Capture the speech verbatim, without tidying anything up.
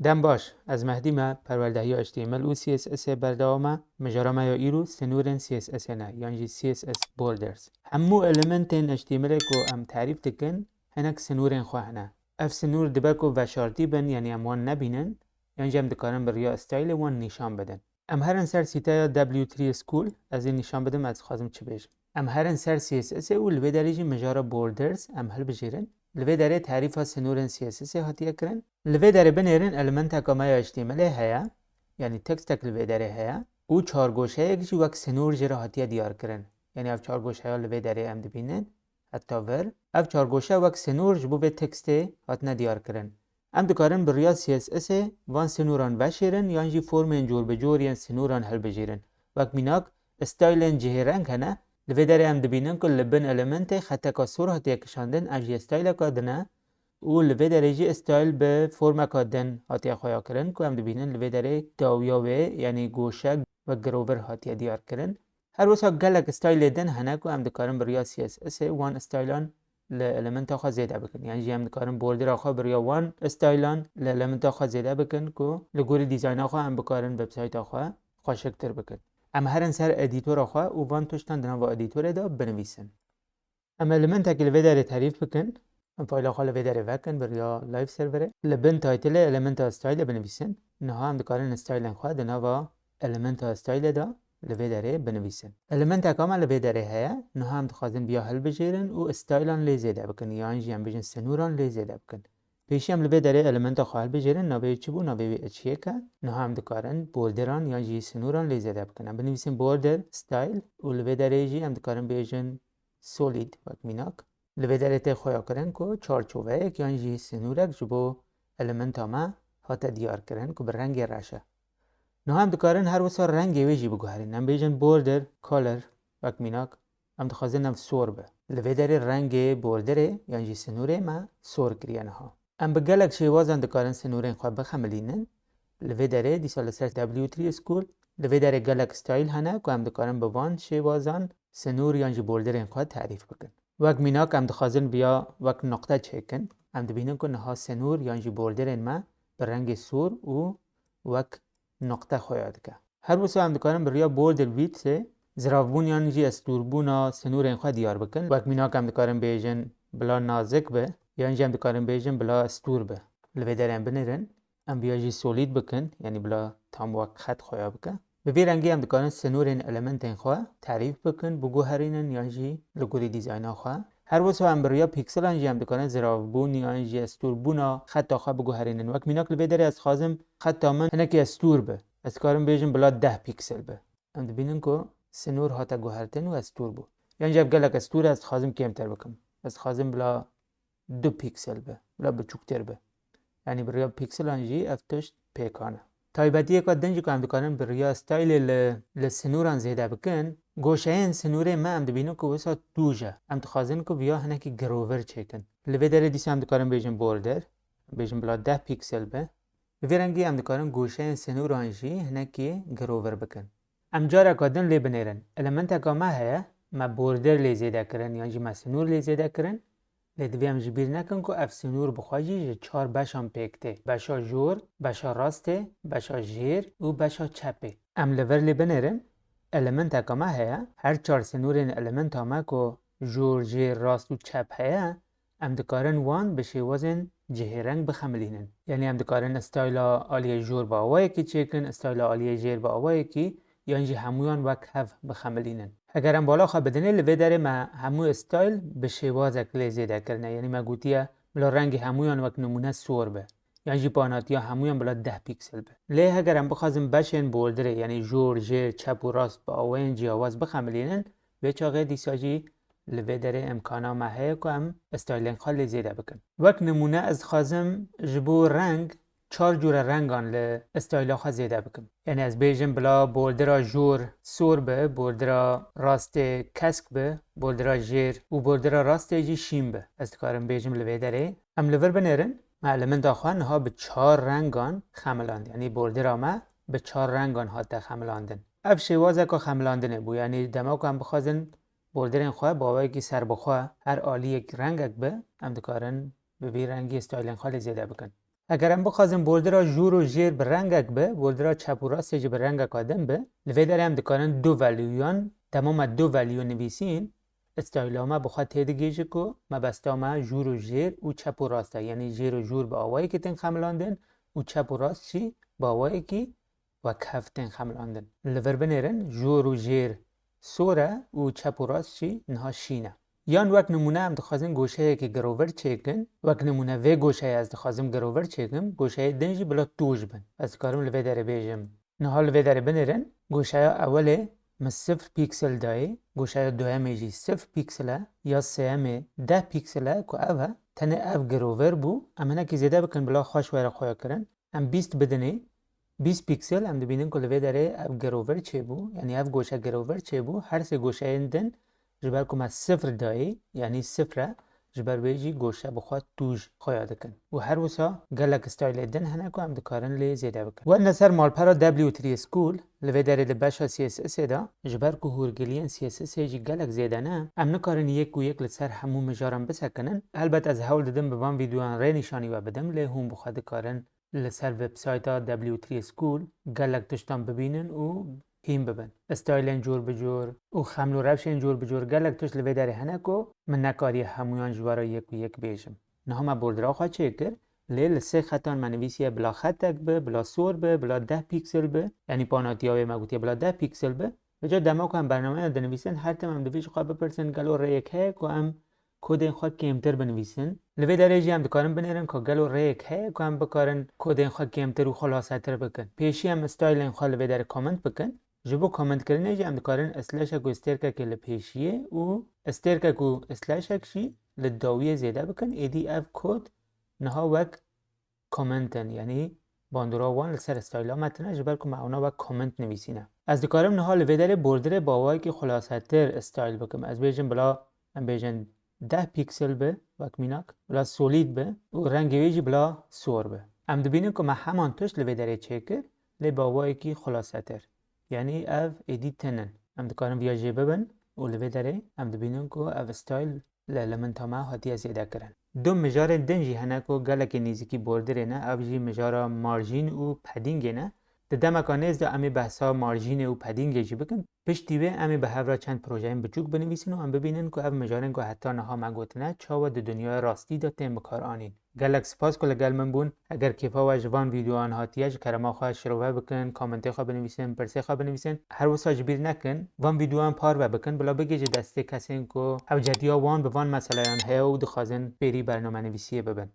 Dem baş, ez Mehdî me, perwerdehiya H T M L û C S S ê berdewam e. Mijara me ya îro sinûrên C S S ê ne, yan jî C S S borders. Hemû elementên H T M L ê ku em tarîf dikin, hinek sinûrên xwe hene. Ev sinûr dibe ku veşartî bin, yanî em wan nebînin, yan jî em dikarin bi riya style wan nîşan bidin. Em herin ser sîteya W three School, ez ê nîşan bidim, ez dixwazim çi bêjim. Em herin ser C S S ê û li vê derê jî mijara borders em hilbijêrin. Li vê derê tarîfa sinûrên C S S ê hatiye kirin. Li vê derê binêrin elementeka me ya H T M L ê heye, yanî tekstek li vê derê heye û çargoşeyek jî wek sinûr jê re hatiye diyar kirin. Yanî ev çargoşeya li vê derê em dibînin, heta vir. Ev çargoşe wek sinûr ji bo vê tekstê hatine diyar kirin. Em dikarin bi riya C S S ê van sinûran veşêrin yan jî formên cor bi cor yên sinûran hilbijêrin. Wek mînak, stylên cihêreng hene. Li vê derê em dibînin ku li bin elementê xeteka sor hatiye kişandin, ev jî styleka din e û li vê derê jî style bi formeka din hatiye xweyakirin ku em dibînin li vê derê dawiya wê, yanî goşek wek girovir hatiye diyar kirin. Her wisa gelek stylê din hene ku em dikarin bi riya C S S ê wan stylan li elementa xwe zêde bikin. Yan jî em dikarin bordera xwe bi riya wan stylan li elementa xwe zêde bikin ku li gorî dîzayna xwe em bikarin websayta xwe xweşiktir bikin. Em herin ser edîtora xwe û van tiştan di nava edîtorê de binivîsin. Em elementekî li vê derê terîf bikin. Em fayla xwe li vê derê vekin bi riya live serverê. Li bin taytilê elementa style binivîsin. Niha em dikarin stylên xwe di nava elementa style de li vê derê binivîsin. Elementeka me li vê derê heye. Niha em dixwazin viya hilbijêrin û stylan lê zêde bikin. Yan jî em bêjin sinûran lê zêde bikin. Pêşî em li vê derê elementa xwe hilbijêrin, navê wê çi bû? Navê wê H yek e. Niha em dikarin borderan yan jî sinûran lê zêde bikin. Em binivîsin border style û li vê derê jî em dikarin bêjin solid wek mînak. Li vê derê tê xweyakirin ku çarçoveyek yan jî sinûrek ji bo elementa me hate diyar kirin ku bi rengê reş e. Niha em dikarin her wisa rengê wê jî biguherînin. Em bêjin border color wek mînak. Em dixwazin ev sor be. Li vê derê rengê borderê yan jî sinûrê me sor kiriye niha. Em bi gelek şêwazan dikarin sinûrên xwe bixemilînin. Li vê derê dîsa li ser W three School, li vê derê gelek style hene ku em dikarin bi van şêwazan sinûr yan jî borderên xwe terîf bikin. Wek mînak em dixwazin viya wek noqte çêkin. Em dibînin ku niha sinûr yan jî borderên me bi rengê sor û wek noqte xweya dike. Her wisa em dikarin bi riya border widthê ziravbûn yan jî estûrbûna sinûrên xwe diyar bikin. Wek mînak em dikarin bêjin bila nazik be, yan jî em dikarin bêjin bila estûr be. Li vê derê em binêrin, em viya jî solid bikin, yanî bila tam wek xet xweya bike. Bi vî rengî em dikarin sinûrên elementên xwe terîf bikin, biguherînin yan jî li gorî dîzayna xwe. Her wisa em bi riya pîkselan jî em dikarin ziravbûn yan jî estûrbûna xeta xwe biguherînin. Wek mînak li vê derê ez dixwazim xeta min hinekî estûr be. Ez dikarim bêjim bila deh pîksel be. Em dibînin ku sinûr hate guhertin û estûr bû. Yan jî ev gelek estûr e, ez dixwazim kêmtir bikim. Ez dixwazim bila du pîksel be, bila biçûktir be. Yanî bi riya pîkselan jî ev tişt pêkan e. Taybetiyeka din jî ku em dikarin bi riya stylê li, li sinûran zêde bikin, goşeyên sinûrê me em dibînin ku wisa tûj e. Em dixwazin ku viya hinekî girovir çêkin. Li vê derê dîsa em dikarin bêjin border, bêjin bila deh pîksel be. Bi vî rengî em dikarin goşeyên sinûran jî hinekî girovir bikin. Em careka din lê binêrin. Elementeka me heye, me border lê zêde kirin yan jî me sinûr lê zêde kirin. Lê divê em ji bîr nekin ku ev sinûr bi xwe jî ji çar beşan pêk tê. Beşa jor, beşa rastê, beşa jêr û beşa çepê. Em li vir lê binêrin. Elementeka me heye, her çar sinûrên elementa me ku jor, jêr, rast û çep heye, em dikarin wan bi şêwazên cihêreng bixemilînin. Yanî em dikarin stayla aliyê jor bi awayekî çêkin, stayla aliyê jêr bi awayekî, yan jî hemûyan wek hev bixemilînin. Heger em bala xwe bidinê, li vê derê me hemû style bi şêwazek lê zêde kirine. Yanî me gotiye bila rengê hemûyan wek nimûne sor be. Yan jî panatiya hemûyan bila deh pîksel be. Lê heger em bixwazin beşên borderê, yanî jor, jêr, çep û rast bi awayên ciyawaz bixemilînin, vê çaxê dîsa jî li vê derê îmkana me heye ku em stylên xwe lê zêde bikin. Wek nimûne ez dixwazim ji bo reng çar cûre rengan li styla xwe zêde bikim. Yanî ez bêjim bila bordera jor sor be, bordera rastê kesk be, bordera jêr û bordera rastê jî şîn be. Ez dikarim bêjim li vê derê. Em li vir binêrin, me elementa xwe niha bi çar rengan xemiland. Yanî bordera me bi çar rengan hate xemilandin. Ev şêwazeka xemilandinê bû. Yanî dema ku em bixwazin borderên xwe bi awayekî serbixwe her aliyek rengek be, em dikarin bi vî rengî stylên xwe lê zêde bikin. Eger em bixwazin bordera jûr û jêr bi rengek bi, bordera çep û rastê jî bi rengeka din bi, li vê derê em dikarin do value yan dema me do value nivîsîn, stayla me bi xwe têdigihîje ku mebesta me jûr û jêr û çep û rast e. Yanî jêr û jûr bi awayekî tên xemilandin û çep û rast jî bi awayekî wekhev tên xemilandin. Li vir binêrin, jûr û jêr sor e û çep û rast jî niha şîn e. Yan wek nimûne em dixwazin goşeyekî girover çêkin. Wek nimûne vê goşeyê ez dixwazim girover çêkim, goşeyê din jî bila tûj bin. Ez dikarim li vê derê bêjim. Niha li vê derê binêrin, goşeya ewelê min sifir pîksel dayê, goşeya duyemê jî sifir pîksel e, ya sêyemê deh pîksel e ku ev e, tenê ev girover bû. Em hinekî zêde bikin bila xweş were xuyakirin. Em bîst bidinê, bîst pîksel, em dibînin ku li vê derê ev girover çêbû, yanî ev goşe girover çêbû, her sê goşeyên din ji ber ku me sifir dayê, yanî sifir e, ji ber wê jî goşe bi xwe tûj xuya dikin. Û her wisa gelek staylê din hene ku em dikarin lê zêde bikin. Werin li ser malpera W three School, li vê derê di beşa C S S'ê de, ji ber ku hûrgiliyên C S S'ê jî gelek zêde ne, em nikarin yek û yek li ser hemû mijaran bisekinin. Helbet ez hewl didim bi van vîdeoyan rê nîşanî we bidim, lê hûn bi xwe dikarin li ser websayta W three School gelek tiştan bibînin û hîn bibin. Staylên cor bi cor û xeml û rewşên cor bi cor gelek tişt li vê derê hene ku min nekariye hemûyan ji we re yek û yek bêjim. Niha me bordera xwe çêkir, lê li sê xetan me nivîsiye bila xetek bi, bila sor bi, bila deh pîksel bi, yanî panatiya wê me gotiye bila deh pîksel bi. Vêca dema ku em bernameya dinivîsin, her tim em divê ji xwe bipirsin, gelo rêyek heye ku em kodên xwe kêmtir binivîsin? Li vê derê jî em dikarin binêrin ku gelo rêyek heye ku em bikarin kodên xwe kêmtir û xulasetir bikin. Pêşî em staylên xwe li vê derê comment bikin. Ji bo commentkirinê jî em dikarin slashek û stêrkekê li pêşiyê û stêrkek û slashek jî li dawiyê zêde bikin. Êdî ev kod niha wek comment in, yanî bandora wan li ser stayla me tune, ji ber ku me ewna wek comment nivîsîne. Ez dikarim niha li vê derê borderê bi awayekî xulasetir style bikim. Ez bêjim bila, em bêjin deh pîksel bi, wek mînak, bila solîd bi û rengê wê jî bila sor bi. Em dibînin ku me heman tişt li vê derê çêkir, lê bi awayekî xulasetir. Yanî ev êdî tune in. Em dikarin viya jê bibin û li vê derê em dibînin ku ev style li elementa me hatiye zêde kirin. Du mijarên din jî hene ku gelekî nêzîkî borderê ne, ev jî mijara marjîn û paddingê ne. Di demeka nêz de em ê behsa marjînê û paddingê jî bikin. Piştî wê em ê bi hev re çend projeyên biçûk binivîsin û em bibînin ku ev mijarên ku heta niha me gotine çawa di dinyaya rastî de tên bikaranîn. Gelek spas ku li gel min bûn. Eger kêfa we ji van vîdeoyan hatiye, ji kerema xwe şirove bikin, komentê xwe binivîsin, pirsê xwe binivîsin. Her wisa ji bîr nekin, van vîdeoyan parve bikin, bila bigihîje destê kesên ku hewcediya wan bi van meseleyan heye û dixwazin fêrî bernamenivîsiyê bibin.